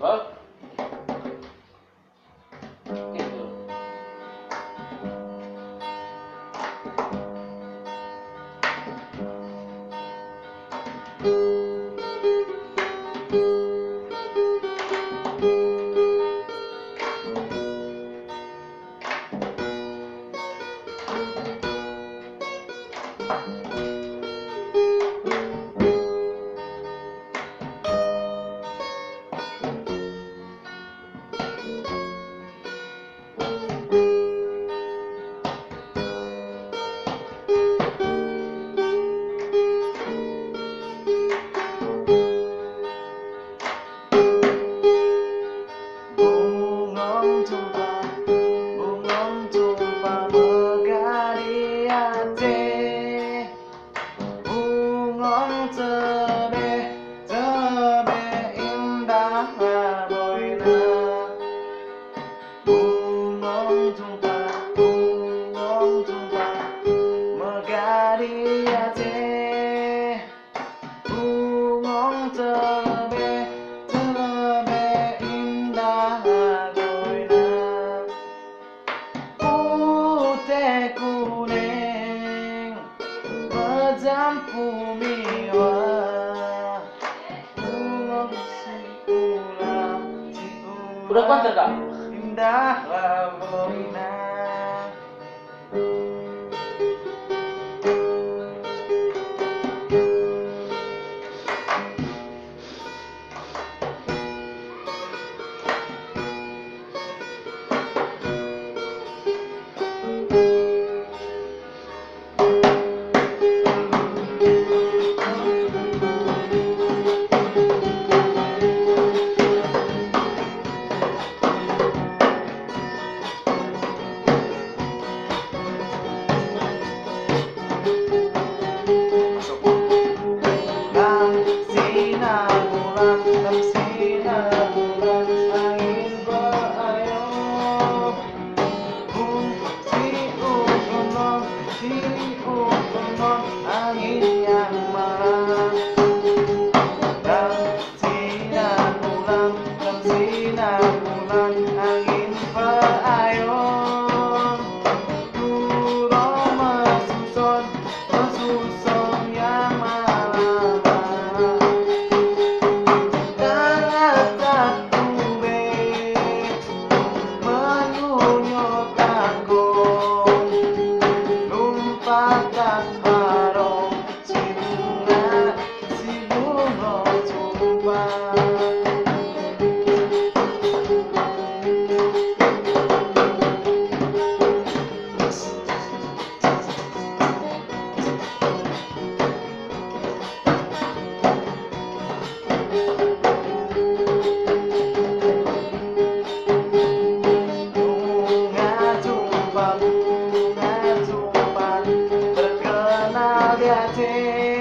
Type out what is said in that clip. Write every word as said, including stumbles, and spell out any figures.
Hah? Gitu. Bungöng tumpah, bungöng tumpah meugadih até. Bungöng teubeh, teubeh indah lagoina. Bungöng tumpah, bungöng tumpah meugadih até. Bungöng teubeh, teubeh indah lagoina. Putéh kunéng, beujampu miwa. Bungöng siulah, siulah. Udah kuat, Kak? Indah lagoina. Lam sinar bulan, lam sinar bulan, angén beuayông. Bung siuh keumong, siuh keumong, angén nyang meulah. Lam sinar bulan, lam sinar bulan, angén beuayông. Uroe meususon, meususon nyang malama. Tanah tatubé, meunyoe takon, lumpat tabarong, sibunga, sibunga tumpah. Bunga tumpah, bunga tumpah, terkenal di até.